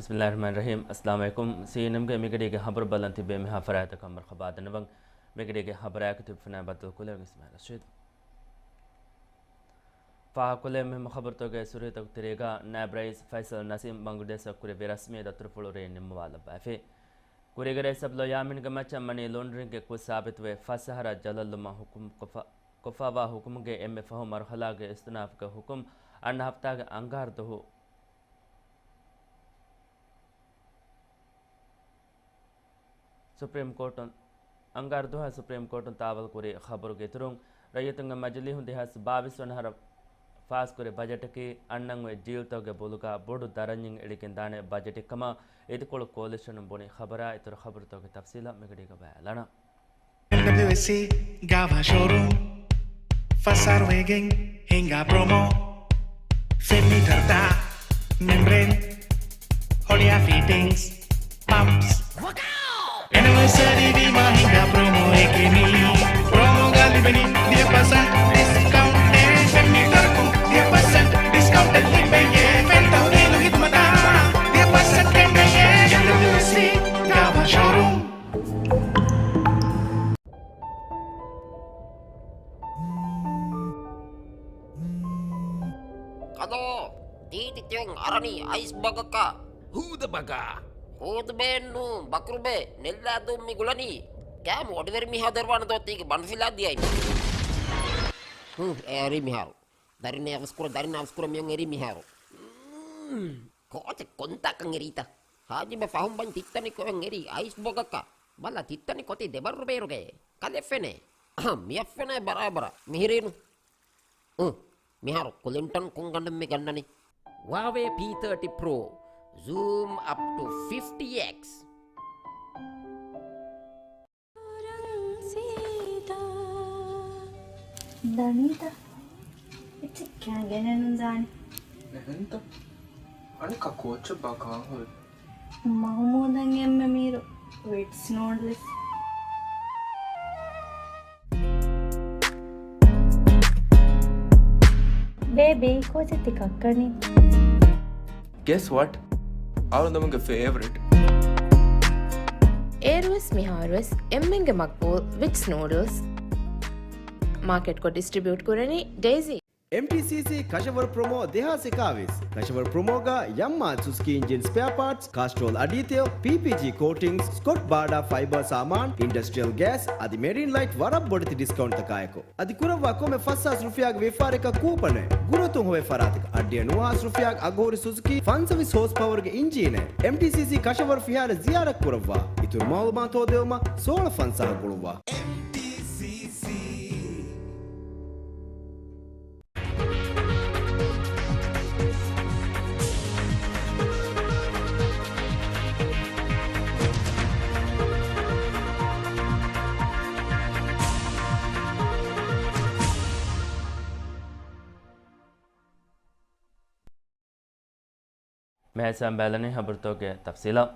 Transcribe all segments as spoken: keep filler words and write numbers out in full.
ބިސްމިއްލާހިއްރަޙްމާނިއްރަޙީމް. އައްސަލާމު ޢަލައިކުމް. ސީއެންއެމްގެ މިގަޑީގެ ޚަބަރު ބަލަން ތިބޭ މިހާ ފަރާތަކަށް މަރުޙަބާ ދަންނަވަން. މިގަޑީގެ ޚަބަރާއެކު ތިބިފަނާ ބައްދަލު ކުލައިގެ އިސްމާޢީލް ރަޝީދު. ފާހަގަކޮށްލެވޭ މުހިއްމު ޚަބަރުތަކުގެ ސުރުޚީތަކުގެ ތެރޭގަ، ނާއިބު ރައީސް ފައިސަލް ނަސީމް ބަނގްލަދޭޝަށް ކުރެއްވި ރަސްމީ ދަތުރުފުޅު ރޭ ނިންމަވާލައްވައިފި. ކުރީގެ ރައީސް އަބްދުﷲ ޔާމީންގެ މައްޗަށް މަނީ ލޯންޑްރިންގެ ކުށް ސާބިތުވެ، ފަސް އަހަރަށް ޖަލަށްލުމަށް ހުކުމް ކޮށްފަ-، ކޮށްފައިވާ ހުކުމުގެ އެންމެ ފަހު މަރުހަލާގެ އިސްތިއުނާފުގެ ހުކުމް އަންނަ ހަފްތާގެ އަންގަހަރު ދުވަހު ސުޕްރީމް ކޯޓުން، އަންގާރަ ދުވަހު ސުޕްރީމް ކޯޓުން ތާވަލް ކުރި ޚަބަރުގެ އިތުރުން، ރައްޔިތުންގެ މަޖިލީހުން ދެހާސް ބާވީސް ވަނަ އަހަރަށް ފާސްކުރި ބަޖެޓަކީ އަންނަން އޮތް ޖީލްތަކުގެ ބޮލުގަ ބޮޑު ދަރަންޏެއް އެޅިގެންދާނެ ބަޖެޓެއް ކަމަށް އިދިކޮޅު ކޯލިޝަނުން ބުނި ޚަބަރާ. އިތުރު ޚަބަރުތަކުގެ ތަފްސީލަށް މިގަޑީގަ ބައިލަނަ. އެމްޑަބްލިއުއެސްސީ ގާވާ ޝޯރޫމް، ފަސް އަހަރު ވެގެން ހިނގާ ޕްރޮމޯ، ފެން މީޓަރުތައް، މެމްބްރޭން، ހޮޅިއާ ފިޓިންގްސް، ޕަމްޕްސް. އެނިވަރސަރީ ވީމާ ހިނގާ ޕްރޮމޯއެކޭ މީ. ޕްރޮމޯގަ ލިބެނީ ވިހި ޕަސެންޓް ޑިސްކައުންޓެއް. ފެން މީޓަރަކުން ވިހި ޕަސެންޓް ޑިސްކައުންޓެއް ލިބެޔޭ. ފެން ތަހުލީލު ޚިދުމަތާ ވިހި ޕަސެންޓް ކެނޑެޔޭ. އެމްޑަބްލިއުއެސްސީ ގާވާ ޝޯރޫމް. ކަލޯ، ތީތި ތިއޮން އަރަނީ އައިސް ބަގަކަށް. ހޫދަ ބަގާ. ހޫދުބޭއެއްނޫ، ބަކުރުބޭ، ނެއްލާދޫން މި ގުޅަނީ. ކާމު އޮޑިވެރި މީހާ ދެރަވާނެ ދޯ ތީގެ ބަނޑުފިލާ ދިޔައިން. ހު، އެ އަރި މިހާރު. ދަރިން އަވަސްކުރ، ދަރިން އަވަސްކުރ މިއޮން އެރީ މިހާރު. ކޯޗެ ކޮންތާކަން އެރީތަ؟ ހާޖިބެ ފަހުން ބަން ތިއްތަނި ކޮއެން އެރީ އައިސް ބޮގަކަށް. ބަލަ ތިއްތަނި ކޮތީ ދެބަރު ބޭރުގައޭ. ކަލެ ފެނޭ. އަހަ، މިއަށް ފެނޭ ބަރާބަރަށް. މިހިރީނު. އު، މިހާރު ކުލިންޓަން ކޮން ގަނޑެއް މި ގަންނަނީ؟ ހުވާވޭ ޕީ ތާޓީ ޕްރޯ، ޒޫމް އަޕް ޓު ފިފްޓީ އެކްސް. ދަނީތަ؟ އެއްޗެއް ކާ ގެނެއް ނުދާނެ. އެހެންތަ؟ އަނެއްކާ ކޯޗެއް ބާ ކާން ހުރި؟ މަހުމޫދަށް އެންމެ މީރު ވިޓްސް ނޫޑްލްސް. ބޭބީ، ކޯޗެއް ތި ކައްކަނީ؟ Guess what? އަޅުގަނޑުމެންގެ ފޭވަރިޓް. އޭރުވެސް މިހާރުވެސް އެންމެންގެ މަގްބޫލް ވިޓްސް ނޫޑްލްސް. މާކެޓްކޮށް ޑިސްޓްރިބިއުޓް ކުރަނީ ޑޭޒީ. އެމްޓީސީސީ ކަށަވަރު ޕްރޮމޯ ދެހާސް އެކާވީސް. ކަށަވަރު ޕްރޮމޯގަ ޔަމްމާ ސުޒުކީ އިންޖިން ސްޕެއާ ޕާޓްސް، ކާސްޓްރޯލް އަޑީތެޔޮ، ޕީޕީޖީ ކޯޓިންގްސް، ސްކޮޓް ބާޑާ ފައިބަރ ސާމާން، އިންޑަސްޓްރިއަލް ގޭސް އަދި މެރިން ލައިޓް ވަރަށް ބޮޑެތި ޑިސްކައުންޓްތަކާއެކު. އަދި ކުރައްވާ ކޮންމެ ފަސް ހާސް ރުފިޔާގެ ވިޔަފާރިއަކަށް ކޫޕަނެއް. ގުރުއަތުން ހޮވޭ ފަރާތަކަށް އަށްޑިހަ ނުވަ ހާސް ރުފިޔާގެ އަގުހުރި ސުޒުކީ ފަންސަވީސް ހޯސް ޕަވަރުގެ އިންޖީނެއް. އެމްޓީސީސީ ކަށަވަރު ފިހާރަ ޒިޔާރަތް ކުރައްވާ. އިތުރު މައުލޫމާތު ހޯދެވުމަށް ސޯޅަ ފަންސާހަށް ގުޅުއްވާ. އެމްޓީސީސީ. މިހާތަނަށް ބަލަނީ ޚަބަރުތަކުގެ ތަފްސީލަށް.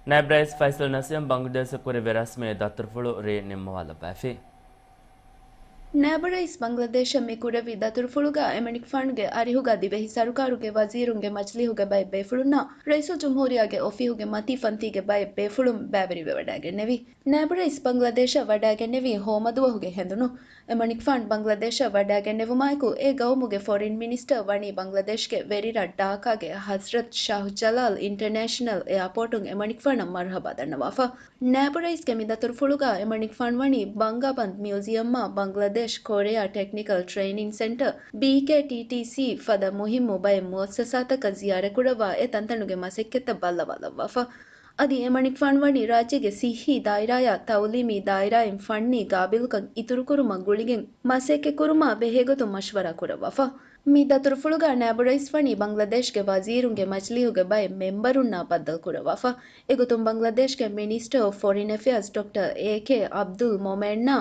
ނައިބު ރައީސް ފައިސަލް ނަސީމް ބަނގްލަދޭޝަށް ކުރެއްވި ރަސްމީ ދަތުރުފުޅު ރޭ ނިންމަވާލައްވައިފި. ނައިބު ރައީސް ބަނގްލަދޭޝަށް މި ކުރެއްވި ދަތުރުފުޅުގަ އެމަނިކުފާނުގެ އަރިހުގަ ދިވެހި ސަރުކާރުގެ ވަޒީރުންގެ މަޖިލީހުގެ ބައެއް ބޭފުޅުންނާ ރައީސުލްޖުމްހޫރިއްޔާގެ އޮފީހުގެ މަތީ ފަންތީގެ ބައެއް ބޭފުޅުން ބައިވެރިވެވަޑައިގެންނެވި. ނައިބު ރައީސް ބަނގްލަދޭޝަށް ވަޑައިގެންނެވީ ހޯމަދުވަހުގެ ހެނދުނު. އެމަނިކުފާނު ބަނގްލަދޭޝަށް ވަޑައިގެންނެވުމާއެކު، އެ ގައުމުގެ ފޮރިން މިނިސްޓަރ ވަނީ ބަނގްލަދޭޝްގެ ވެރިރަށް ޑާކާގެ ހަޒްރަތް ޝާހްޖަލާލް އިންޓަރނޭޝަނަލް އެއާޕޯޓުން އެމަނިކުފާނަށް މަރުހަބާ ދަންނަވާފަ. ނައިބު ރައީސްގެ މި ދަތުރުފުޅުގަ އެމަނިކުފާނު ވަނީ ބަންގާބަންދް މިއުޒިއަމްއާ ބަނގްލަދޭޝް ކޮރެޔާ ޓެކްނިކަލް ޓްރެއިނިން ސެންޓަރ، ބީކޭޓީޓީސީ، ފަދަ މުހިއްމު ބައެއް މުއައްސަސާތަކަށް ޒިޔާރަތްކުރައްވާ އެ ތަންތަނުގެ މަސައްކަތްތައް ބައްލަވާލައްވާފަ. އަދި އެމަނިކުފާނު ވަނީ ރާއްޖޭގެ ސިއްހީ ދާއިރާޔާ ތައުލީމީ ދާއިރާއިން ފަންނީ ގާބިލުކަން އިތުރުކުރުމަށް ގުޅިގެން މަސައްކަތްކުރުމާ ބެހޭގޮތުން މަޝްވަރާ ކުރައްވާފަ. މި ދަތުރުފުޅުގަ ނައިބު ރައީސް ވަނީ ބަނގްލަދޭޝްގެ ވަޒީރުންގެ މަޖިލީހުގެ ބައެއް މެމްބަރުންނާ ބައްދަލުކުރައްވާފަ. އެގޮތުން ބަނގްލަދޭޝްގެ މިނިސްޓަރ އޮފް ފޮރިން އެފެއާޒް ޑޮކްޓަރ އޭކޭ އަބްދުލް މޮމެންނާ،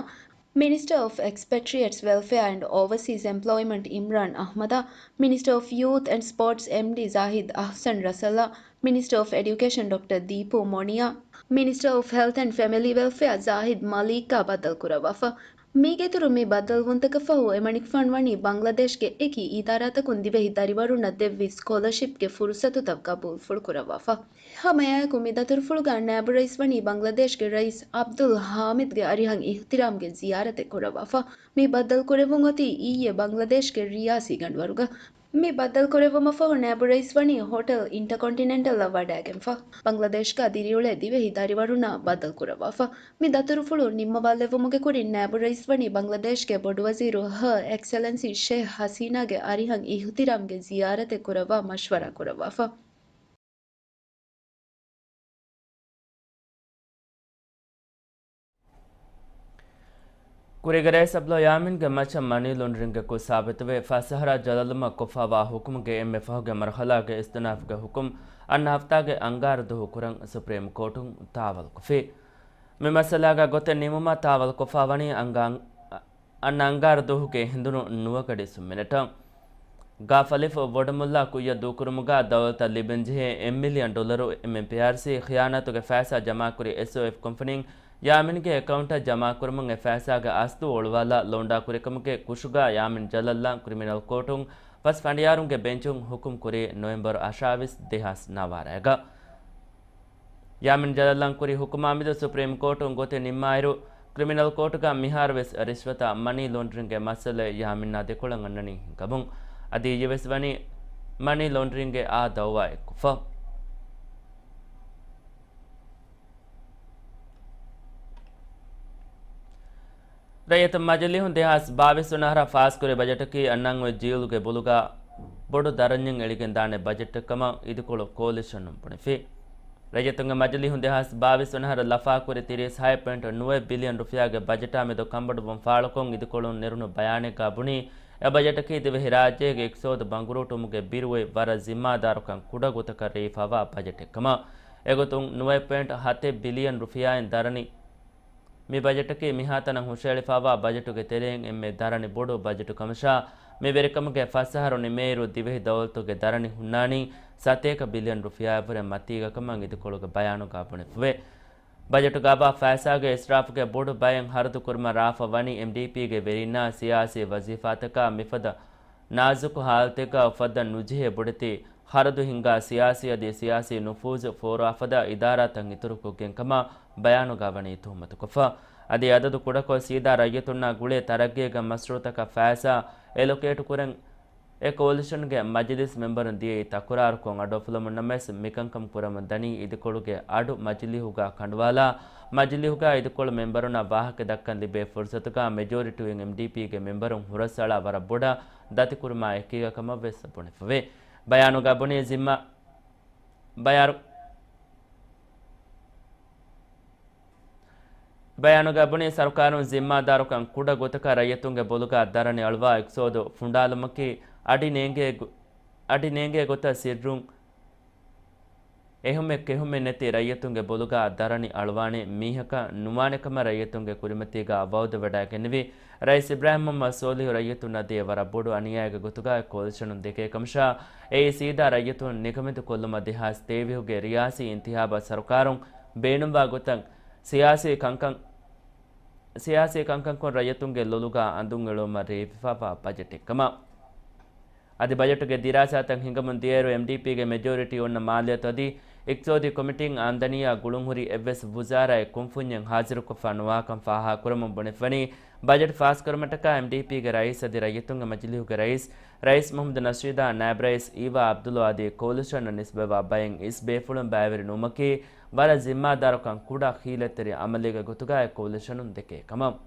މިނިސްޓަރ އޮފް އެކްސްޕެޓްރިއޭޓްސް ވެލްފެއާ އެންޑް އޯވަސީސް އެމްޕްލޯއިމަންޓް އިމްރާން އަޙްމަދާ، މިނިސްޓަރ އޮފް ޔޫތް އެންޑް ސްޕޯޓްސް އެމްޑީ ޒާހިދް އަޙްސަން ރަސަލާ، މިނިސްޓަރ އޮފް އެޑިއުކޭޝަން ޑޮކްޓަރ ދީޕޫ މޮނިޔާ، މިނިސްޓަރ އޮފް ހެލްތް އެންޑް ފެމިލީ ވެލްފެއާ ޒާހިދް މަލީކާ ބައްދަލުކުރައްވާފަ. މީގެއިތުރުން މި ބައްދަލުވުންތަކަށް ފަހު، އެމަނިކުފާނު ވަނީ ބަންގްލަދޭޝްގެ އެކި އިދާރާތަކުން ދިވެހި ދަރިވަރުންނަށް ދެއްވި ސްކޮލަޝިޕްގެ ފުރުސަތުތައް ގަބޫލުފުޅު ކުރައްވާފަ. ހަމައެއާއެކު މި ދަތުރުފުޅުގަ ނައިބު ރައީސް ވަނީ ބަންގްލަދޭޝްގެ ރައީސް އަބްދުލް ހާމިދްގެ އަރިހަށް އިހުތިރާމްގެ ޒިޔާރަތެއް ކުރައްވާފަ. މި ބައްދަލު ކުރެއްވުން އޮތީ އިއްޔެ ބަންގްލަދޭޝްގެ ރިޔާސީ ގަނޑުވަރުގަ. މި ބައްދަލު ކުރެއްވުމަށް ފަހު ނައިބު ރައީސް ވަނީ ހޮޓެލް އިންޓަކޮންޓިނެންޓަލްއަށް ވަޑައިގެންފަ. ބަންގްލަދޭޝްގަ ދިރިއުޅޭ ދިވެހި ދަރިވަރުންނާ ބައްދަލު ކުރައްވާފަ. މި ދަތުރުފުޅު ނިންމަވާލެއްވުމުގެ ކުރިން ނައިބު ރައީސް ވަނީ ބަންގްލަދޭޝްގެ ބޮޑުވަޒީރު ހަ އެކްސެލެންސީ ޝޭހް ހަސީނާގެ އަރިހަށް އިހުތިރާމްގެ ޒިޔާރަތެއް ކުރައްވާ މަޝްވަރާ ކުރައްވާފަ. ކުރީގެ ރައީސް އަބްދުﷲ ޔާމީންގެ މައްޗަށް މަނީ ލޮންޑްރިންގެކު ސާބިތުވެ، ފަސް އަހަރާ ޖަލަށްލުމަށް ކޮށްފައިވާ ހުކުމުގެ އެންމެ ފަހުގެ މަރުހަލާގެ އިސްތިނާފްގެ ހުކުމް އަންނަ ހަފްތާގެ އަންގާރަ ދުހު ކުރަން ސުޕްރީމް ކޯޓުން ތާވަލުކޮށްފި. މި މައްސަލާގަ ގޮތެއް ނިމުމަށް ތާވަލުކޮށްފައިވަނީ އަންގާ-، އަންނަ އަންގާރަ ދުވަހުގެ ހިނދުނު ނުވަ ގަޑި ސުން މިނެޓަށް. ގާފަލިފު ބޮޑުމުއްލާ ކުއްޔަށް ދޫކުރުމުގަ ދައުލަތަށް ލިބެންޖެހޭ އެއް މިލިއަން ޑޮލަރު އެމްއެމްޕީއާރްސީ ޚިޔާނާތުގެ ފައިސާ ޖަމާކުރި އެސްއޯއެފް ކުންފުނިން ޔާމިންގެ އެކައުންޓަށް ޖަމާކުރުމުން އެ ފައިސާގެ އަސްލު އޮޅުވާލާ ލޮނޑާ ކުރިކަމުގެ ކުށުގަ ޔާމިން ޖަލަށްލަން ކްރިމިނަލް ކޯޓުން ފަސް ފަނޑިޔާރުންގެ ބެންޗުން ހުކުމް ކުރީ ނޮވެމްބަރު އަށާވީސް ދެހާސް ނަވާރައިގަ. ޔާމިން ޖަލަށްލަން ކުރި ހުކުމާމެދު ސުޕްރީމް ކޯޓުން ގޮތެއް ނިންމާއިރު، ކްރިމިނަލް ކޯޓުގަ މިހާރުވެސް ރިޝްވަތާ މަނީ ލޮންޑްރިންގެ މައްސަލައެއް ޔާމިންނާ ދެކޮޅަށް އަންނަނީ ހިނގަމުން. އަދި އިއްޔެވެސް ވަނީ މަނީ ލޮންޑްރިންގެ އާ ދައުވާއެއްކޮށްފަ. ރައްޔިތު މަޖިލީހުން ދެހާސް ބާވީސް ވަނަ އަހަރަށް ފާސްކުރި ބަޖެޓަކީ އަންނަން އޮތް ޖީލުގެ ބޮލުގަ ބޮޑު ދަރަންޏެއް އެޅިގެންދާނެ ބަޖެޓެއްކަމަށް އިދިކޮޅު ކޯލިޝަނުން ބުނެފި. ރައްޔިތުންގެ މަޖިލީހުން ދެހާސް ބާވީސް ވަނަ އަހަރަށް ލަފާކުރި ތިރީސް ހައެއް ޕޮއިންޓް ނުވަ ބިލިއަން ރުފިޔާގެ ބަޖެޓާމެދު ކަންބޮޑުވުން ފާޅުކޮށް އިދިކޮޅުން ނެރުނު ބަޔާނެއްގަ ބުނީ، އެ ބަޖެޓަކީ ދިވެހިރާއްޖޭގެ އިޤްތިޞާދު ބަނގުރޫޓުވުމުގެ ބިރު އޮތް ވަރަށް ޒިންމާދާރުކަން ކުޑަ ގޮތަކަށް ރޭވިފައިވާ ބަޖެޓެއްކަމަށް. އެގޮތުން ނުވަ ޕޮއިންޓް ހަތެއް ބިލިއަން ރުފިޔާއިން ދަރަނި މި ބަޖެޓަކީ މިހާތަނަށް ހުށައެޅިފައިވާ ބަޖެޓުގެ ތެރެއިން އެންމެ ދަރަނި ބޮޑު ބަޖެޓު ކަމަށާ، މި ވެރިކަމުގެ ފަސް އަހަރު ނިމޭއިރު ދިވެހި ދައުލަތުގެ ދަރަނި ހުންނާނީ ސަތޭކަ ބިލިއަން ރުފިޔާއަށްވުރެ މަތީގަ ކަމަށް އިދިކޮޅުގެ ބަޔާނުގަ ބުނެފަވޭ. ބަޖެޓުގައިވާ ފައިސާގެ އިސްރާފުގެ ބޮޑު ބައެއް ހަރަދު ކުރުމަށް ރާފަ ވަނީ އެމްޑީޕީގެ ވެރިންނާ ސިޔާސީ ވަޒީފާތަކާ މިފަދަ ނާޒުކު ހާލަތެއްގަ އުފައްދަން ނުޖެހޭ ބޮޑެތި ހަރަދު ހިންގާ ސިޔާސީ އަދި ސިޔާސީ ނުފޫޒު ފޯރުވާފަދަ އިދާރާތައް އިތުރުކޮށްގެން ކަމަށް ބަޔާނުގަ ވަނީ ތުހުމަތުކޮށްފަ. އަދި އަދަދު ކުޑަކޮށް ސީދާ ރައްޔިތުންނާ ގުޅޭ ތަރައްގީގެ މަޝްރޫއުތަކަށް ފައިސާ އެލޮކޭޓު ކުރަން އެ ކޯލިޝަންގެ މަޖިލިސް މެމްބަރުން ދިޔައީ ތަކުރާރުކޮށް އަޑުއައްފުލަމުން ނަމަވެސް، މިކަންކަމަށް ކުރަމުން ދަނީ އިދިކޮޅުގެ އަޑު މަޖިލީހުގަ ކަނޑުވާލާ، މަޖިލީހުގަ އިދިކޮޅު މެމްބަރުންނަށް ވާހަކަ ދައްކަން ލިބޭ ފުރުސަތުގަ މެޖޯރިޓީއިން އެމްޑީޕީގެ މެމްބަރުން ހުރަސްއަޅާ ވަރަށް ބޮޑަށް ދަތިކުރުމާ އެކީގަ ކަމަށްވެސް ބުނެފަވޭ. ބަޔާނުގަ ބުނީ ޒިންމާ، ބަޔާރު-، ބަޔާނުގަ ބުނީ ސަރުކާރުން ޒިންމާދާރުކަން ކުޑަ ގޮތަކަށް ރައްޔިތުންގެ ބޮލުގަ ދަރަނި އަޅުވާ އިޤްތިޞާދު ފުނޑާލުމަކީ އަޑި ނޭނގޭ ގޮ-، އަޑި ނޭނގޭ ގޮތަށް ސިއްރުން އެހުމެއް ކެހުމެއް ނެތި ރައްޔިތުންގެ ބޮލުގަ ދަރަނި އަޅުވާނެ މީހަކަށް ނުވާނެ ކަމަށް ރައްޔިތުންގެ ކުރިމަތީގަ ވައުދުވެވަޑައިގެންނެވި. ރައީސް އިބްރާހިމް މުޙައްމަދު ސޯލިހު ރައްޔިތުންނަށް ދޭ ވަރަށް ބޮޑު އަނިޔާއެއްގެ ގޮތުގަ އެ ކޯލިޝަނުން ދެކޭ ކަމަށާ، އެއީ ސީދާ ރައްޔިތުން ނިކަމެތި ކޮށްލުމަށް ދެހާސް ތޭވީހުގެ ރިޔާސީ އިންތިހާބަށް ސަރުކާރުން ބޭނުންވާ ގޮތަށް ސިޔާސީ ކަންކަން، ސިޔާސީ ކަންކަންކޮށް ރައްޔިތުންގެ ލޮލުގަ އަނދުން އެޅުވުމަށް ރޭވިފައިވާ ބަޖެޓެއް ކަމަށް. އަދި ބަޖެޓުގެ ދިރާސާތައް ހިނގަމުން ދިޔައިރު އެމްޑީޕީގެ މެޖޯރިޓީ އޮންނަ މާލިޔަތު އަދި އިޤްތިޞާދީ ކޮމިޓީން އާމްދަނީއާ ގުޅުންހުރި އެއްވެސް ވުޒާރާއެއް ކުންފުންޏެއް ހާޒިރުކޮށްފަ ނުވާކަން ފާހަގަކުރަމުން ބުނެފަވަނީ، ބަޖެޓް ފާސްކުރުމަށްޓަކާ އެމްޑީޕީގެ ރައީސް އަދި ރައްޔިތުންގެ މަޖިލީހުގެ ރައީސް، ރައީސް މުޙައްމަދު ނަޝީދާ، ނާއިބް ރައީސް އީވާ އަބްދުﷲ އަދި ކޯލިޝަނަށް ނިސްބަތްވާ ބައެއް އިސް ބޭފުޅުން ބައިވެރި ނުވުމަކީ ވަރަށް ޒިންމާދާރުކަން ކުޑަ ހީލަތްތެރި އަމަލެއްގެ ގޮތުގައި ކޯލިޝަނުން ދެކޭ ކަމަށް.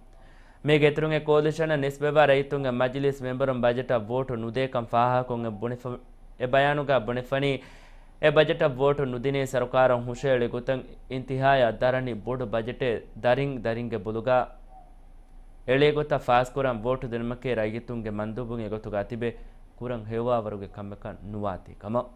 މީގެ އިތުރުން އެ ކޯލިޝަނަށް ނިސްބަތްވާ ރައްޔިތުންގެ މަޖިލީސް މެމްބަރުން ބަޖެޓަށް ވޯޓު ނުދޭކަން ފާހަގަކޮށް އެ ބުނެފަ-، އެ ބަޔާނުގަ ބުނެފަނީ، އެ ބަޖެޓަށް ވޯޓު ނުދިނީ ސަރުކާރުން ހުށައެޅި ގޮތަށް އިންތިހާޔަށް ދަރަނި ބޮޑު ބަޖެޓެއް ދަރިން ދަރިންގެ ބޮލުގަ އެޅޭ ގޮތަށް ފާސްކުރަން ވޯޓު ދިނުމަކީ ރައްޔިތުންގެ މަންދޫބުން އެގޮތުގަ ތިބެ ކުރަން ހެޔޮވާވަރުގެ ކަމެއްކަން ނުވާތީ ކަމަށް.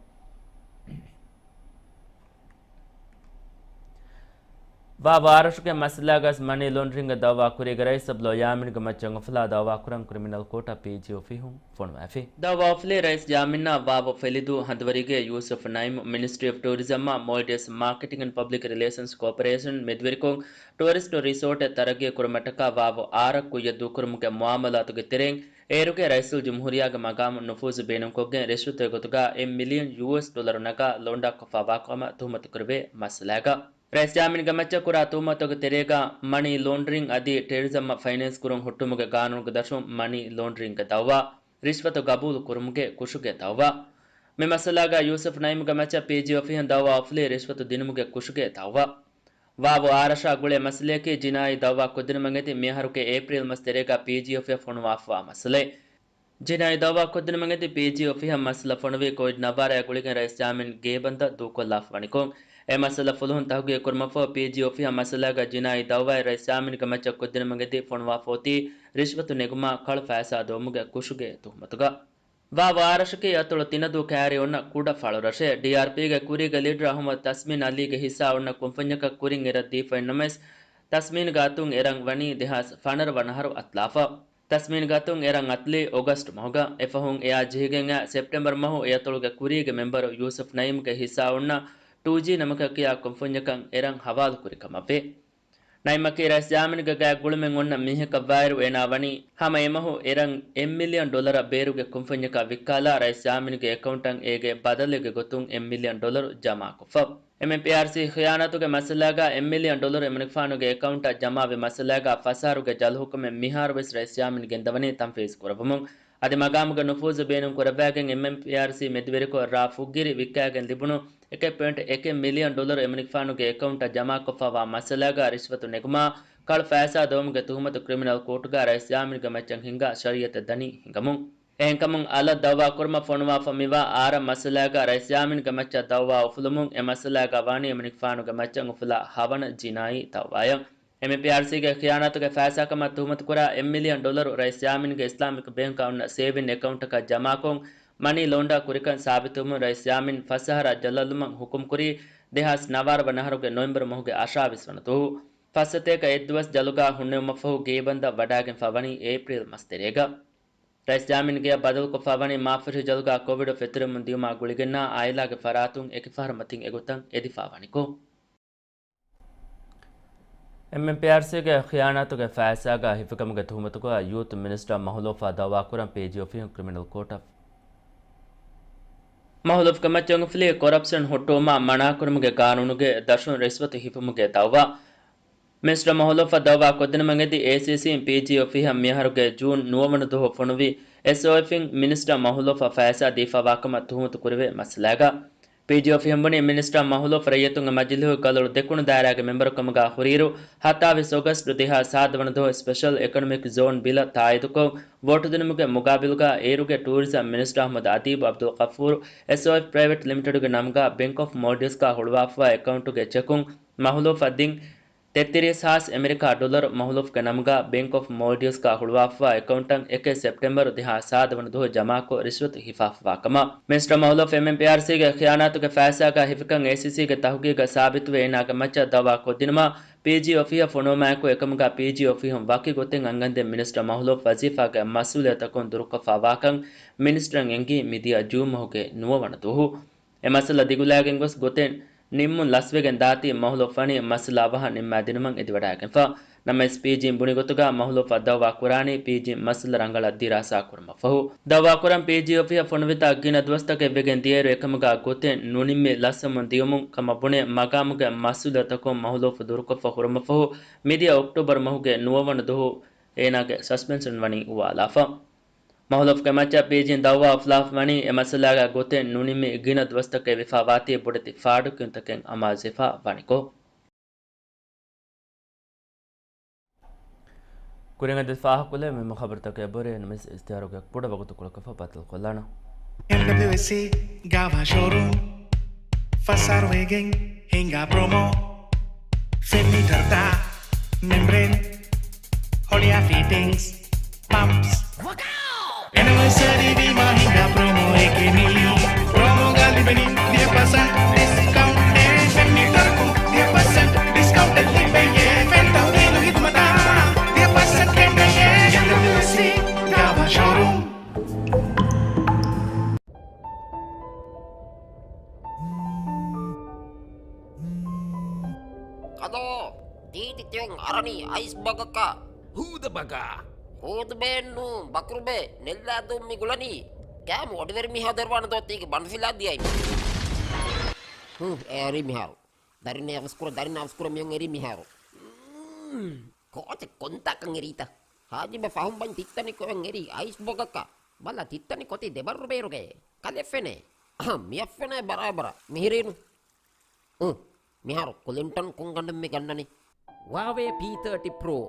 ވާވު އާރަށުގެ މައްސަލާގަސް މަނީ ލޯންޑްރިންގ ދައުވާ ކުރީގެ ރައީސް އަބްދުﷲ ޔާމީންގެ މައްޗަށް އުފުލާ ދައުވާ ކުރަން ކްރިމިނަލް ކޯޓަށް ޕީޖީ އޮފީހުން ފޮނުވާފި. ދައުވާ އުފުލީ ރައީސް ޔާމީންއާ ވާވު ފެލިދޫ ހަނދުވަރީގެ ޔޫސުފް ނައީމް، މިނިސްޓްރީ އޮފް ޓޫރިޒަމްއާ މޯލްޑިވްސް މާކެޓިން އެންޑް ޕަބްލިކް ރިލޭޝަންސް ކޯޕަރޭޝަން މެދުވެރިކޮށް، ޓޫރިސްޓު ރިސޯޓެއް ތަރައްގީ ކުރުމަށްޓަކާ ވާވު އާރަށް ކުއްޔަށް ދޫކުރުމުގެ މުއާމަލާތުގެ ތެރެއިން އޭރުގެ ރައީސުލްޖުމްހޫރިއްޔާގެ މަގާމު ނުފޫޒު ބޭނުންކޮށްގެން ރިޝްވަތުގެ ގޮތުގަ އެއް މިލިއަން ޔޫއެސް ޑޮލަރު ނަގާ ލޯންޑާ ކޮށްފާ ވާކަމަށް ތުހުމަތު ކުރެވޭ މައްސަލާގަ، ރައީސް ޔާމީންގެ މައްޗަށް ކުރާ ތުހުމަތުގެ ތެރޭގަ މަނީ ލޯންޑްރިން އަދި ޓެރަރިޒަމްއަށް ފައިނޭންސް ކުރުން ހުއްޓުމުގެ ގާނޫނުގެ ދަށުން މަނީ ލޯންޑްރިންގގެ ދައުވާ، ރިޝްވަތު ގަބޫލު ކުރުމުގެ ކުށުގެ ދައުވާ. މި މައްސަލާގަ ޔޫސުފް ނައީމްގެ މައްޗަށް ޕީޖީ އޮފީހުން ދައުވާ އުފުލީ ރިޝްވަތު ދިނުމުގެ ކުށުގެ ދައުވާ. ވާވު އާރަށާ ގުޅޭ މައްސަލަޔަކީ ޖިނާއީ ދައުވާ ކޮށްދިނުމަށް އެދި މިއަހަރުގެ އޭޕްރީލް މަސް ތެރޭގަ ޕީޖީ އޮފީހަށް ފޮނުވާފަވާ މައްސަލައެއް. ޖިނާއީ ދައުވާ ކޮށްދިނުމަށް އެދި ޕީޖީ އޮފީހަށް މައްސަލަ ފޮނުވީ ކޯވިޑް ނައްވާރައާ ގުޅިގެން ރައީސް ޔާމީން ގޭބަންދަށް ދޫކޮށްލާފަ ވަނިކޮށް، އެ މައްސަލަ ފުލުހުން ތަހުގީގު ކުރުމަށްފަހު ޕީޖީ އޮފީހަށް މައްސަލާގަ ޖިނާއީ ދައުވާއެއް ރައީސް ޔާމީންގެ މައްޗަށް ކޮށްދިނުމަށް އެދި ފޮނުވާފަ އޮތީ ރިޝްވަތު ނެގުމާ ކަޅު ފައިސާ ދޮވުމުގެ ކުށުގެ ތުހުމަތުގަ. ވާވު އާރަށަކީ އަތޮޅު ތިނަދޫ ކައިރި އޮންނަ ކުޑަ ފަޅުރަށެއް. ޑީއާރްޕީގެ ކުރީގެ ލީޑަރ އަހުމަދު ތަސްމީން އަލީގެ ހިއްސާ އޮންނަ ކުންފުންޏަކަށް ކުރިން އެރަށް ދީފައިންނަމަވެސް، ތަސްމީންގެ އަތުން އެރަށް ވަނީ ދެހާސް ފަނަރަ ވަނަ އަހަރު އަތުލާފަ. ތަސްމީންގެ އަތުން އެރަށް އަތުލީ އޮގަސްޓް މަހުގަ. އެފަހުން އެއާ ޖެހިގެން އައި ސެޕްޓެމްބަރު މަހު އެއަތޮޅުގެ ކުރީގެ މެމްބަރު ޔޫސުފް ނައީމްގެ ހިއްސާ އޮންނަ ޓޫ ޖީ ނަމަކަށް ކިޔާ ކުންފުންޏަކަށް އެރަށް ހަވާލުކުރި ކަމަށްވޭ. ނައީމަކީ ރައީސް ޔާމީންގެ ގާތް ގުޅުމެއް އޮންނަ މީހަކަށްވާއިރު، އޭނާ ވަނީ ހަމަ އެމަހު އެރަށް އެއް މިލިއަން ޑޮލަރ ބޭރުގެ ކުންފުންޏަކަށް ވިއްކާލާ، ރައީސް ޔާމީންގެ އެކައުންޓަށް އޭގެ ބަދަލެއްގެ ގޮތުން އެއް މިލިއަން ޑޮލަރު ޖަމާކޮށްފަ. އެމްއެމްޕީއާރްސީ ޚިޔާނާތުގެ މައްސަލާގަ އެއް މިލިއަން ޑޮލަރު އެމަނިކުފާނުގެ އެކައުންޓަށް ޖަމާވި މައްސަލާގަ ފަސް އަހަރުގެ ޖަލު ހުކުމެއް މިހާރުވެސް ރައީސް ޔާމީން ގެންދަވަނީ ތަންފީޒު ކުރައްވަމުން. އަދި މަގާމުގެ ނުފޫޒު ބޭނުން ކުރައްވާގެން އެމްއެމްޕީއާރްސީ މެދުވެރިކޮށް ރ. ފުއްގިރި ވިއްކާގެން ލިބުނު އެކެއް ޕޮއިންޓް އެކެއް މިލިއަން ޑޮލަރު އެމަނިކުފާނުގެ އެކައުންޓަށް ޖަމާކޮށްފަވާ މައްސަލާގަ ރިޝްވަތު ނެގުމާ، ކަޅު ފައިސާ ދޮވުމުގެ ތުހުމަތު ކްރިމިނަލް ކޯޓުގަ ރައީސް ޔާމީންގެ މައްޗަށް ހިންގާ ޝަރީއަތެއް ދަނީ ހިނގަމުން. އެހެންކަމުން އަލަށް ދައުވާ ކުރުމަށް ފޮނުވާފަ މިވާ އާރަށް މައްސަލާގަ ރައީސް ޔާމީންގެ މައްޗަށް ދައުވާ އުފުލުމުން އެ މައްސަލާގަ ވާނީ އެމަނިކުފާނުގެ މައްޗަށް އުފުލާ ހަވަނަ ޖިނާއީ ދައުވާއެއް. އެމްއެމްޕީއާރްސީގެ ޚިޔާނާތުގެ ފައިސާކަމަށް ތުހުމަތުކުރާ އެއް މިލިއަން ޑޮލަރު ރައީސް ޔާމީންގެ އިސްލާމިކް ބޭންކަށް އޮންނަ ސޭވިން އެކައުންޓަކަށް ޖަމާކޮށް، މަނީ ލޯންޑާ ކުރިކަން ސާބިތުވުމުން ރައީސް ޔާމީން ފަސް އަހަރަށް ޖަލަށްލުމަށް ހުކުމްކުރީ، ދެހާސް ނަވާރަ ވަނަ އަހަރުގެ ނޮވެމްބަރު މަހުގެ އަށާވީސް ވަނަ ދުވަހު. ފައްސަތޭކަ އެއްދުވަސް ޖަލުގަ ހުންނެވުމަށްފަހު ގޭބަންދަށް ވަޑާގެންފަ ވަނީ އޭޕްރީލް މަސް ތެރޭގަ. ރައީސް ޔާމީން ގެޔަށް ބަދަލުކޮށްފަ ވަނީ މާފުށި ޖަލުގަ ކޮވިޑު ފެތުރެމުން ދިޔުމާ ގުޅިގެންނާ އާއިލާގެ ފަރާތުން އެކި ފަހަރު މަތިން އެގޮތަށް އެދިފަ ވަނިކޮށް. އެމްއެމްޕީއާރްސީގެ ޚިޔާނާތުގެ ފައިސާގަ ހިފިކަމުގެ ތުހުމަތުގަ ޔޫތު މިނިސްޓަރ މަހުލޫފާ ދައުވާކުރަން ޕީޖީ އޮފީހުން ކްރިމިނަލް ކޯޓަށް. މަހުލޫފްގެ މައްޗަށް އުފުލީ ކޮރަޕްޝަން ހުއްޓުވުމާ މަނާކުރުމުގެ ގާނޫނުގެ ދަށުން ރިޝްވަތު ހިފުމުގެ ދައުވާ. މިނިސްޓަރ މަހުލޫފަށް ދައުވާ ކޮށްދިނުމަށް އެދި އޭސީސީން ޕީޖީ އޮފީހަށް މިއަހަރުގެ ޖޫން ނުވަވަނަ ދުވަހު ފޮނުވި އެސްއޯއެފްއިން މިނިސްޓަރ މަހުލޫފަށް ފައިސާ ދީފާވާކަމަށް ތުހުމަތު ކުރެވޭ މައްސަލާގަ. ޕީޖީ އޮފީހުން ބުނީ މިނިސްޓަރ މަހުލޫފް ރައްޔިތުންގެ މަޖިލީހުގެ ގަލޮޅު ދެކުނު ދާއިރާގެ މެމްބަރުކަމުގަ ހުރިއިރު، ހަތާވީސް އޮގަސްޓް ދެހާސް ސާދަ ވަނަ ދުވަހު ސްޕެޝަލް އެކޮނޮމިކް ޒޯން ބިލަށް ތާއީދުކޮށް، ވޯޓުދިނުމުގެ މުގާބިލުގަ އޭރުގެ ޓޫރިޒަމް މިނިސްޓަރ އަހްމަދު އަދީބު އަބްދުލް ޣަފޫރު، އެސްއޯއެފް ޕްރައިވެޓް ލިމިޓެޑުގެ ނަމުގަ ބެންކް އޮފް މޯލްޑިވްސްގަ ހުޅުވާފަވާ އެކައުންޓުގެ ޗެކުން މަހުލޫފަށް ދިން ތެއްތިރީސް ހާސް އެމެރިކާ ޑޮލަރު މަހުލޫފްގެ ނަމުގަ ބެންކް އޮފް މޯލްޑިވްސްގަ ހުޅުވާފަވާ އެކައުންޓަށް އެކެއް ސެޕްޓެމްބަރު ދެހާސް ސާދަ ވަނަ ދުވަހު ޖަމާކޮށް ރިޝްވަތު ހިފާފަވާ ކަމަށް. މިނިސްޓަރ މަހުލޫފް އެމްއެމްޕީއާރްސީގެ ޚިޔާނާތުގެ ފައިސާގަ ހިފިކަން އޭސީސީގެ ތަހުގީގަށް ސާބިތުވެ އޭނާގެ މައްޗަށް ދައުވާ ކޮށްދިނުމަށް ޕީޖީ އޮފީހަށް ފޮނުވުމާއެކު އެކަމުގަ ޕީޖީ އޮފީހުން ވަކި ގޮތެއް އަންގަންދެން މިނިސްޓަރ މަހުލޫފް ވަޒީފާގެ މަސްއޫލިއްޔަތަކުން ދުރުކޮށްފަ ވާކަން މިނިސްޓަރަށް އެންގީ މިދިޔަ ޖޫން މަހުގެ ނުވަވަނަ ދުވަހު. އެ މައްސަލަ ދިގުލާގެން ގޮސް ގޮތެއް ނިންމުން ލަސްވެގެން ދާތީ މަހުލޫފް ވަނީ މައްސަލަ އަވަހަށް ނިންމާދިނުމަށް އެދިވަޑާގެންފަ. ނަމަވެސް ޕީޖީން ބުނި ގޮތުގަ މަހުލޫފަށް ދައުވާ ކުރާނީ ޕީޖީން މައްސަލަ ރަނގަޅަށް ދިރާސާ ކުރުމަށްފަހު. ދައުވާ ކުރަން ޕީޖީ އޮފީހަށް ފޮނުވިތާ ގިނަ ދުވަސްތަކެއް ވެގެން ދިޔައިރު އެކަމުގަ ގޮތެއް ނުނިންމި ލަސްވަމުން ދިޔުމުން ކަމަށް ބުނެ މަގާމުގެ މަސްއޫލިއްޔަތަކުން މަހުލޫފް ދުރުކޮށްފަ ހުރުމަށްފަހު މިދިޔަ އޮކްޓޫބަރު މަހުގެ ނުވަވަނަ ދުވަހު އޭނާގެ ސަސްޕެންޝަން ވަނީ އުވާލާފަ. މަހުލޫފްގެ މައްޗަށް ޕީޖީން ދައުވާ އުފުލާފަ ވަނީ އެ މައްސަލާގަ ގޮތެއް ނުނިންމި ގިނަ ދުވަސްތަކެއް ވެފަ ވާތީ ބޮޑެތި ފާޑުކިޔުންތަކެއް އަމާޒުވެފަ ވަނިކޮށް. ކުރިން އަދި ފާހަގަކޮށްލެވޭ މި ޚަބަރުތަކެއް އެބަހުރި ނަމަވެސް އިސްތިހާރުގެ ކުޑަ ވަގުތުކޮޅަކަށް ފަހު ބައްދަލުކޮށްލާނަން. އެމްޑަބްލިއުއެސްސީ ގާވާ ޝޯރޫމް ފަސް އަހަރު ވެގެން ހިނގާ ޕްރޮމޯ. ފެން މީޓަރުތައް، މެމްބްރޭން، ހޮޅިއާ ފިޓިންގްސް، ޕަމްޕްސް. އެނިވަރސަރީ ވީމާ ހިނގާ ޕްރޮމޯއެކޭ މީ. ޕްރޮމޯގަ ލިބެނީ ވިހި ޕަސެންޓް ޑިސްކައުންޓެއް. ފެން މީޓަރަކުން ވިހި ޕަސެންޓް ޑިސްކައުންޓެއް ލިބޭ. ތިއޮން އަރަނީ އައިސް ބަގަކަށް. ހޫދަ ބަގާ. ހޫދުބޭން ނޫން، ބަކުރުބޭ، ނެއްލާދޫން މި ގުޅަނީ. ކާމު އޮޑިވެރި މިހާ ދޮރުވާނެ ދޯ ތީގެ ބަނޑުފިލާ ދިޔައިމަ. ހޫ، އެ އެރީ މިހާރު. ދަރިން އަވަސްކުރ، ދަރިން އަވަސްކުރ މިއޮން އެރީ މިހާރު. ކޯޗެ ކޮންތާކަން އެރީތަ؟ ހާޖިބެ ފަހުން ބަން ތިއްތަނި ކޮއެން އެރީ އައިސް ބަގަކަށް. ބަލަ ތިއްތަނި ކޮތި ދެބައްރު ބޭރުގެ. ކަލެ ފެނޭ. އަހަ، މިއަށް ފެނޭ ބަރާބަރަށް. މިހިރީނު. އު، މިހާރު ކުލިންޓަން ކޮން ގަނޑެއް މި ގަންނަނީ؟ ހުއާވޭ ޕީ ތާޓީ ޕްރޯ،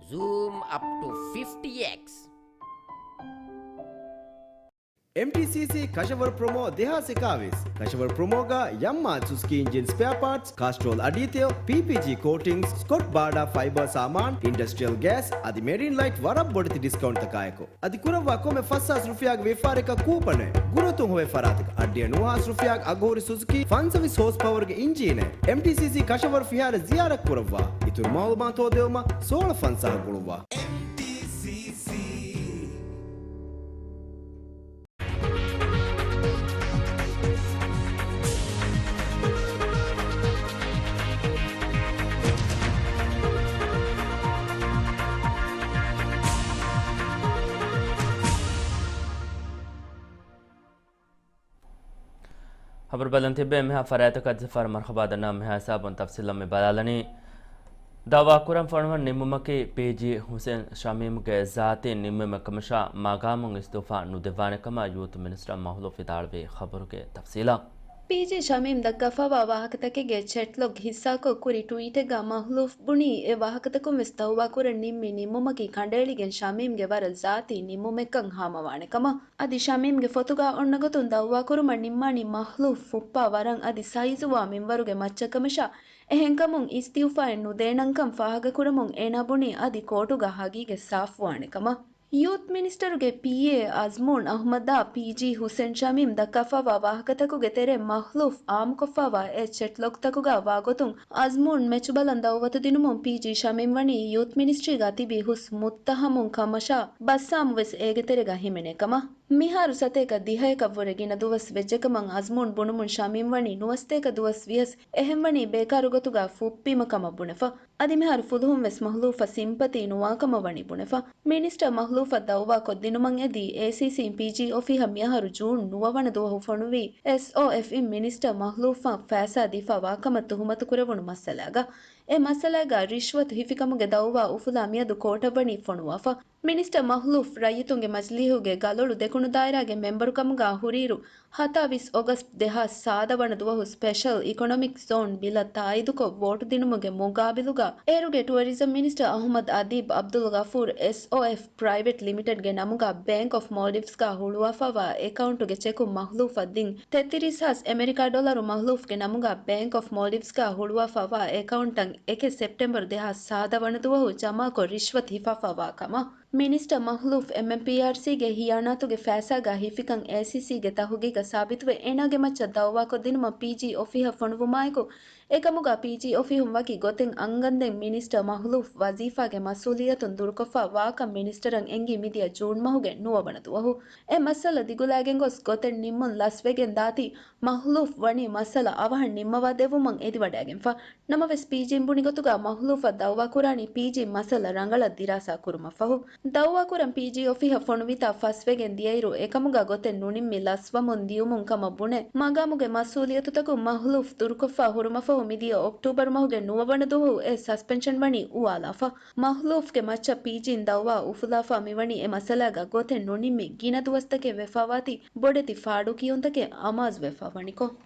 ޒޫމް އަޕް ޓު ފިފްޓީ އެކްސް. އެމްޓީސީސީ ކަށަވަރު ޕްރޮމޯ ދެހާސް އެކާވީސް. ކަށަވަރު ޕްރޮމޯގަ ޔަމްމާ ސުޒުކީ އިންޖިން ސްޕެއާ ޕާޓްސް، ކާސްޓްރޯލް އަޑީތެޔޮ، ޕީޕީޖީ ކޯޓިންގްސް، ސްކޮޓް ބާޑާ ފައިބަރ ސާމާން، އިންޑަސްޓްރިއަލް ގޭސް އަދި މެރިން ލައިޓް ވަރަށް ބޮޑެތި ޑިސްކައުންޓްތަކާއެކު. އަދި ކުރައްވާ ކޮންމެ ފަސް ހާސް ރުފިޔާގެ ވިއްފާރަކަށް ކޫޕަނެއް. ގުރުއަތުން ހޮވޭ ފަރާތަކަށް އައްޑިހަ ނުވަ ހާސް ރުފިޔާގެ އަގުހުރި ސުޒުކީ ފަންސަވީސް ހޯސް ޕަވަރުގެ އިންޖީނެއް. އެމްޓީސީސީ ކަށަވަރު ފިހާރަ ޒިޔާރަތް ކުރައްވާ. އިތުރު މައުލޫމާތު ހޯދެވުމަށް ސޯޅަ ފަންސާހަށް ގުޅުއްވާ. އެމްޓީސީސީ. ހަބަރު ބަލަން ތިއްބެ މިހާ ފަރާތަކަށް ޖަފާރު މަރުޙަބާ ދަންނަ މިހާ ހިސާބުން ތަފްސީލަށް މި ބަލާލަނީ. ދައުވާ ކުރަން ފޮނުވަން ނިންމުމަކީ ޕީޖީ ހުސެން ޝަމީމްގެ ޒާތީ ނިންމުމެއް ކަމަށާ، މަގާމުން އިސްތިއުފާ ނުދެއްވާނެ ކަމަށް ޔޫތު މިނިސްޓަރ މަހުލޫފް ވިދާޅުވި ޚަބަރުގެ ތަފްސީލާ. ޕީޖީ ޝަމީމް ދައްކާފައިވާ ވާހަކަތަކެއްގެ ޗެޓްލޮގް ހިއްސާކޮށް ކުރި ޓްވީޓެއްގަ މަހުލޫފް ބުނީ، އެ ވާހަކަތަކުން ވެސް ދައުވާ ކުރަން ނިންމި ނިންމުމަކީ ކަނޑައެޅިގެން ޝަމީމްގެ ވަރަށް ޒާތީ ނިންމުމެއްކަން ހާމަވާނެ ކަމަށް. އަދި ޝަމީމްގެ ފޮތުގަ އޮންނަ ގޮތުން ދައުވާ ކުރުމަށް ނިންމާނީ މަހުލޫފް ފުއްޕާ ވަރަށް އަދި ސައިޒުވާ މިންވަރުގެ މައްޗަށް ކަމަށާ، އެހެންކަމުން އިސްތިއުފާއެއް ނުދޭނަންކަން ފާހަގަކުރަމުން އޭނާ ބުނީ އަދި ކޯޓުގަ ހަގީގަތް ސާފުވާނެ ކަމަށް. ޔޫތު މިނިސްޓަރުގެ ޕީއޭ އަޒްމޫން އަހުމަދާ ޕީޖީ ހުސެން ޝަމީމް ދައްކާފައިވާ ވާހަކަތަކުގެ ތެރެއިން މަހުލޫފް އާއްމުކޮށްފައިވާ އެ ޗެޓްލޮގްތަކުގަ ވާގޮތުން އަޒްމޫން މެޗުބަލަން ދައުވަތު ދިނުމުން ޕީޖީ ޝަމީމް ވަނީ ޔޫތު މިނިސްޓްރީގަ ތިބި ހުސް މުއްތަހަމުން ކަމަށާ، ބައްސާމް ވެސް އޭގެ ތެރޭގަ ހިމެނޭ ކަމަށް. މިހާރު ސަތޭކަ ދިހައަކަށްވުރެ ގިނަ ދުވަސް ވެއްޖެކަމަށް އަޒްމޫން ބުނުމުން ޝަމީމް ވަނީ ނުވަސަތޭކަ ދުވަސް ވިޔަސް އެހެންވަނީ ބޭކާރު ގޮތުގަ ފުއްޕީމަ ކަމަށް ބުނެފަ. އަދި މިހާރު ފުލުހުން ވެސް މަހުލޫފަށް ސިމްޕަތީ ނުވާކަމަށް ވަނީ ބުނެފަ. މިނިސްޓަރ މަހުލޫފަށް ދައުވާކޮށްދިނުމަށް އެދީ އޭސީސީން ޕީޖީ އޮފީހަށް މިއަހަރު ޖޫން ނުވަ ވަނަ ދުވަހު ފޮނުވި އެސްއޯއެފްއިން މިނިސްޓަރ މަހުލޫފަށް ފައިސާ ދީފަ ވާކަމަށް ތުހުމަތުކުރެވުނު މައްސަލާގަ. އެ މައްސަލާގަ ރިޝްވަތު ހިފިކަމުގެ ދައުވާ އުފުލާ މިއަދު ކޯޓަށް ވަނީ ފޮނުވާފަ. މިނިސްޓަރ މަހުލޫފް ރައްޔިތުންގެ މަޖިލީހުގެ ގަލޮޅު ދެކުނު ދާއިރާގެ މެމްބަރުކަމުގަ ހުރިއިރު، ހަތާވީސް އޮގަސްޓް ދެހާސް ސާދަ ވަނަ ދުވަހު ސްޕެޝަލް އިކޮނޮމިކް ޒޯން ބިލަށް ތާއީދުކޮށް ވޯޓު ދިނުމުގެ މުގާބިލުގަ، އޭރުގެ ޓުއަރިޒަމް މިނިސްޓަރ އަހުމަދު އަދީބް އަބްދުލް ޣަފޫރް އެސްއޯއެފް ޕްރައިވެޓް ލިމިޓެޑްގެ ނަމުގަ ބޭންކް އޮފް މޯލްޑިވްސްގަ ހުޅުވާފައިވާ އެކައުންޓުގެ ޗެކު މަހުލޫފަށް ދިން ތެއްތިރީސް ހާސް އެމެރިކާ ޑޮލަރު މަހުލޫފްގެ ނަމުގަ ބޭންކް އޮފް މޯލްޑިވްސްގަ ހުޅުވާފައިވާ އެކައުންޓަށް އެކެއް ސެޕްޓެމްބަރު ދެހާސް ސާދަ ވަނަ ދުވަހު ޖަމާކޮށް ރިޝްވަތު ހިފާފައިވާ ކަމަށް. މިނިސްޓަރ މަހުލޫފް އެމްއެމްޕީއާރްސީގެ ހިޔާނާތުގެ ފައިސާގަ ހިފިކަން އޭސީސީގެ ތަހުގީގަށް ސާބިތުވެ، އޭނާގެ މައްޗަށް ދައުވާކޮށްދިނުމަށް ޕީޖީ އޮފީހަށް ފޮނުވުމާއެކު، އެކަމުގަ ޕީޖީ އޮފީހުން ވަކި ގޮތެއް އަންގަންދެން މިނިސްޓަރ މަހުލޫފް ވަޒީފާގެ މަސްއޫލިއްޔަތުން ދުރުކޮށްފަ ވާކަން މިނިސްޓަރަށް އެންގީ މިދިޔަ ޖޫން މަހުގެ ނުވަ ވަނަ ދުވަހު. އެ މައްސަލަ ދިގުލާގެން ގޮސް ގޮތެއް ނިންމުން ލަސްވެގެން ދާތީ، މަހުލޫފް ވަނީ މައްސަލަ އަވަހަށް ނިންމަވާ ދެއްވުމަށް އެދިވަޑައިގެންފަ. ނަމަވެސް، ޕީޖީން ބުނި ގޮތުގަ މަހުލޫފަށް ދައުވާ ކުރާނީ ޕީޖީ މައްސަލަ ރަނގަޅަށް ދިރާސާ ކުރުމަށްފަހު. ދައުވާ ކުރަން ޕީޖީ އޮފީހަށް ފޮނުވިތާ ފަސްވެގެން ދިޔައިރު، އެކަމުގަ ގޮތެއް ނުނިންމި ލަސްވަމުން ދިޔުމުން ކަމަށް ބުނެ، މަގާމުގެ މަސްއޫލިއްޔަތުތަކުން މަހުލޫފް ދުރުކޮށްފަ ހުރުމަށްފަހު މިދިޔަ އޮކްޓޫބަރު މަހުގެ ނުވަ ވަނަ ދުވަހު އެ ސަސްޕެންޝަން ވަނީ އުވާލާފަ. މަހުލޫފްގެ މައްޗަށް ޕީޖީން ދައުވާ އުފުލާފަ މިވަނީ އެ މައްސަލާގަ ގޮތެއް ނުނިންމި ގިނަ ދުވަސްތަކެއް ވެފަވާތީ، ބޮޑެތި ފާޑުކިޔުންތަކެއް އަމާޒުވެފަ ވަނިކޮށް.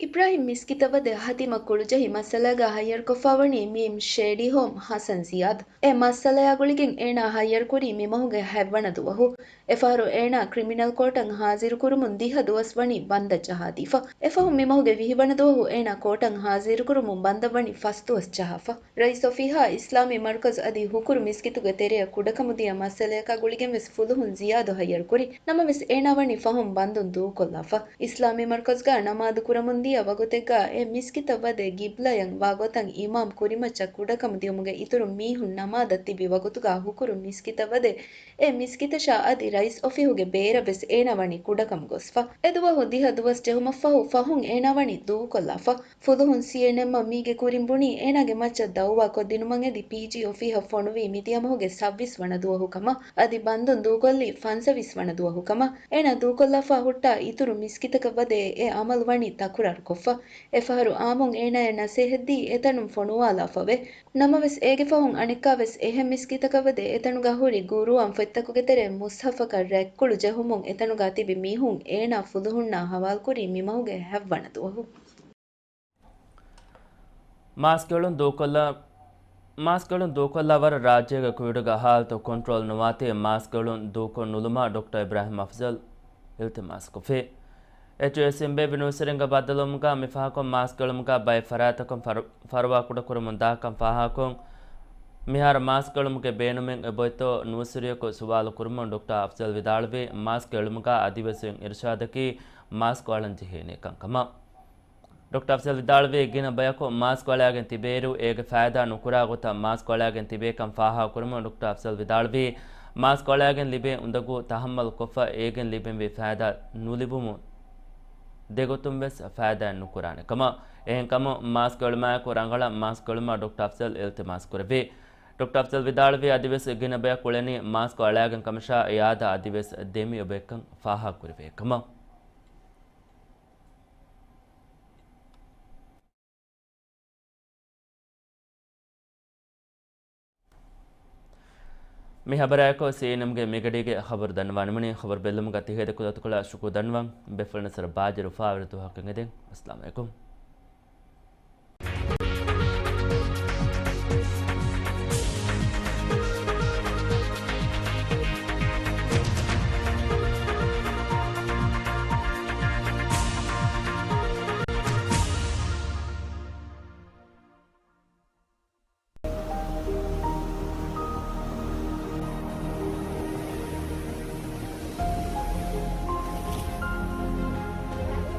އިބްރާހިމް މިސްކިތަށް ވަދެ ހަތިމަށް ކުޅުޖެހި މައްސަލާގަ ހައްޔަރުކޮށްފަ ވަނީ މީމް ޝޭޑީ ހޯމް ހަސަން ޒިޔާދު. އެ މައްސަލަޔާ ގުޅިގެން އޭނާ ހައްޔަރުކުރީ މި މަހުގެ ހަތްވަނަ ދުވަހު. އެފަހަރު އޭނާ ކްރިމިނަލް ކޯޓަށް ހާޒިރުކުރުމުން ދިހަ ދުވަސް ވަނީ ބަންދަށް ޖަހާދީފަ. އެފަހު މި މަހުގެ ވިހި ވަނަ ދުވަހު އޭނާ ކޯޓަށް ހާޒިރުކުރުމުން ބަންދަށް ވަނީ ފަސް ދުވަސް ޖަހާފަ. ރައީސް އޮފީހާ އިސްލާމީ މަރުކަޒު އަދި ހުކުރު މިސްކިތުގެ ތެރެއަށް ކުޑަކަމުދިޔަ މައްސަލަޔަކާ ގުޅިގެން ވެސް ފުލުހުން ޒިޔާދު ހައްޔަރުކުރި. ނަމަވެސް އޭނާ ވަނީ ފަހުން ބަންދުން ދޫކޮށްލާފަ. އިސްލާމީ މަރުކަޒުގަ ނަމާދު ކުރަމުންދިޔަ ވަގުތެއްގަ އެ މިސްކިތަށް ވަދެ ގިބްލަޔަށް ވާ ގޮތަށް އިމާމް ކުރިމައްޗަށް ކުޑަކަމު ދިޔުމުގެ އިތުރުން މީހުން ނަމާދަށް ތިބި ވަގުތުގަ ހުކުރު މިސްކިތަށް ވަދެ އެ މިސްކިތަށާ އަދި ރައީސް އޮފީހުގެ ބޭރަށް ވެސް އޭނާ ވަނީ ކުޑަކަމު ގޮސްފަ. އެ ދުވަހު ދިހަ ދުވަސް ޖެހުމަށްފަހު ފަހުން އޭނާ ވަނީ ދޫކޮށްލާފަ. ފުލުހުން ސީއެންއެމްއަށް މީގެ ކުރިން ބުނީ އޭނާގެ މައްޗަށް ދައުވާ ކޮށްދިނުމަށް އެދި ޕީޖީ އޮފީހަށް ފޮނުވީ މިދިޔަ މަހުގެ ސައްވީސް ވަނަ ދުވަހު ކަމަށް، އަދި ބަންދުން ދޫކޮށްލީ ފަންސަވީސް ވަނަ ދުވަހު ކަމަށް. އޭނާ ދޫކޮށްލާފަ ހުއްޓާ އިތުރު މިސްކިތަކަށް ވަދެ އެ އަމަލު ވަނީ ތަކުރާރު ކޮށްފަ. އެފަހަރު އާއްމުން އޭނާޔަށް ނަސޭހަތްދީ އެތަނުން ފޮނުވާލާފަވޭ. ނަމަވެސް އޭގެ ފަހުން އަނެއްކާވެސް އެހެން މިސްކިތަކަށް ވަދެ އެތަނުގަ ހުރި ގުރުއާން ފޮތްތަކުގެ ތެރޭ މުޞްޙަފަކަށް ރެއްކުޅު ޖެހުމުން އެތަނުގަ ތިބި މީހުން އޭނާ ފުލުހުންނާ ހަވާލުކުރީ މިމަހުގެ ހަތްވަނަ ދުވަހު. މާސްކެޅުން ދޫކޮށްލާ، މާސްކެޅުން ދޫކޮށްލާ ވަރަށް ރާއްޖޭގެ ކުއިޑުގަ ހާލަތު ކޮންޓްރޯލް ނުވާތީ މާސްކެޅުން ދޫކޮށް ނުލުމާ ޑޮކްޓަރ އިބްރާހިމް އަފްޒަލް އިލްތިމާސްކޮށްފި. އެޗްއެސްއިންބޭ ނޫސްވެރިންގެ ބައްދަލުވުމުގަ މިފަހަކުން މާސްކެޅުމުގަ ބައެއް ފަރާތްތަކުން ފަރު-، ފަރުވާކުޑަކުރަމުން ދާކަން ފާހަގަކޮށް، މިހާރު މާސްކެޅުމުގެ ބޭނުމެއް އެބައޮތްތޯ ނޫސްވެރިޔަކު ސުވާލު ކުރުމުން ޑޮކްޓަރ އަފްޒަލް ވިދާޅުވީ، މާސްކެޅުމުގަ އަދިވެސް އިރުޝާދަކީ މާސްކު އަޅަން ޖެހޭނެ ކަންކަމަށް. ޑޮކްޓަރ އަފްޒަލް ވިދާޅުވީ، ގިނަ ބަޔަކު މާސްކު އަޅާގެން ތިބޭއިރު، އޭގެ ފައިދާ ނުކުރާ ގޮތަށް މާސްކު އަޅާގެން ތިބޭކަން ފާހަގަކުރުމުން ޑޮކްޓަރ އަފްޒަލް ވިދާޅުވީ، މާސްކު އަޅާގެން ލިބޭ އުނދަގޫ ތަހައްމަލް ކޮށްފަ އޭގެން ލިބެންވީ ފައިދާ ނުލިބުމުން ދެގޮތުން ވެސް ފައިދާ ނުކުރާނެ ކަމަށް. އެހެންކަމުން މާސްކު އެޅުމާއެކު ރަނގަޅަށް މާސްކު އެޅުމަށް ޑޮކްޓަރ އަފްޒަލް އިލްތިމާސް ކުރެއްވި. ޑޮކްޓަރ އަފްޒަލް ވިދާޅުވީ، އަދިވެސް ގިނަ ބަޔަކު އުޅެނީ މާސްކު އަޅާގެން ކަމަށާ އިޔާދާ އަދިވެސް ދެމި އެބައޮތްކަން ފާހަގަކުރެވޭ ކަމަށް. މި ހަބަރާއެކު ސީއެންއެމްގެ މިގަޑީގެ ޚަބަރު ދަންނަވާނަމުނީ، ޚަބަރު ބެއްލުމުގަ ތި ހޭދަކުލަތަކުޅަށް ޝުކުރު ދަންނަވަން. ބޭފުޅުންނަށް ބާއްޖަވެރި އުފާވެރި ދުވަހަކަށް އެދެން. އައްސަލާމު ޢަލައިކުމް.